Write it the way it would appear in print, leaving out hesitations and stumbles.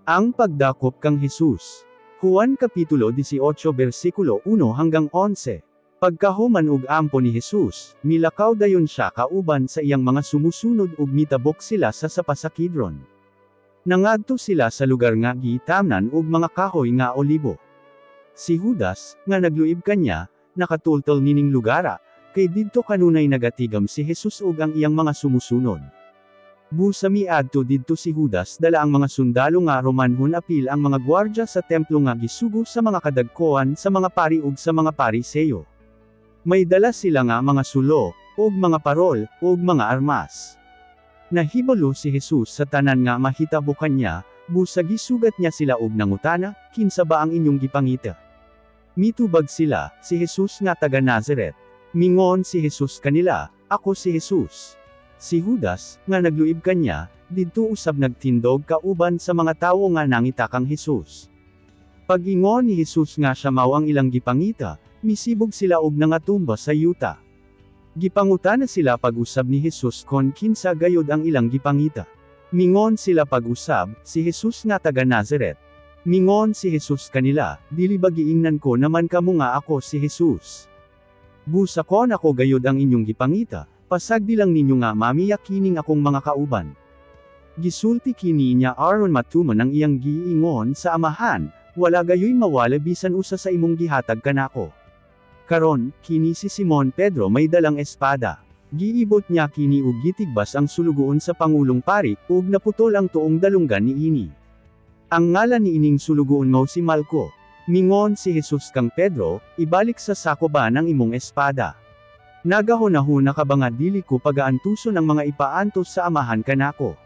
Ang pagdakop kang Jesus. Juan Kapitulo 18 versikulo 1 hanggang 11. Pagkahuman og ampo ni Jesus, milakaw dayon siya kauban sa iyang mga sumusunod ug mitabok sila sa sapa sa Kidron. Nangadto sila sa lugar nga gitamnan og mga kahoy nga olibo. Si Judas, nga nagluib kanya, nakatultol nining lugara, kay didto kanunay nagatigam si Jesus ug ang iyang mga sumusunod. Busa miadto didto si Judas dala ang mga sundalo nga Romanhon apil ang mga gwardya sa templo nga gisugo sa mga kadagkoan sa mga pari ug sa mga Pariseo. May dala sila nga mga sulo, ug mga parol, ug mga armas. Nahibalo si Jesus sa tanan nga mahitabo kanya, busa gisugat niya sila ug nangutana, "Kinsa ba ang inyong gipangita?" Mitubag sila, "Si Jesus nga taga Nazaret." Mingon si Jesus kanila, "Ako si Jesus." Si Judas, nga nagluib kanya, didto usab nagtindog kauban sa mga tawo nga nangita kang Jesus. Pag-ingon ni Jesus nga siya mao ang ilang gipangita, misibog sila og nangatumba sa yuta. Gipangutana sila pag-usab ni Jesus kon kinsa gayod ang ilang gipangita. Mingon sila pag-usab, "Si Jesus nga taga Nazaret." Mingon si Jesus kanila, "Dili ba giingnan ko naman kamo nga ako si Jesus? Busa kon ako gayod ang inyong gipangita, pasagdi lang ninyo nga mamiya kining akong mga kauban." Gisulti kini niya aron matuman ang iyang giingon sa Amahan, "Wala gayoy mawala bisan usa sa imong gihatag kanako." Karon, kini si Simon Pedro may dalang espada. Giibot niya kini ug gitigbas ang sulugoon sa pangulong pari, ug naputol ang tuong dalunggan niini. Ang ngalan niining sulugoon mao si Malco. Mingon si Jesus kang Pedro, "Ibalik sa sako ba ang imong espada? Nagahunahuna ka ba nga dili ko pagaantuson ang mga ipaantos sa Amahan kanako?"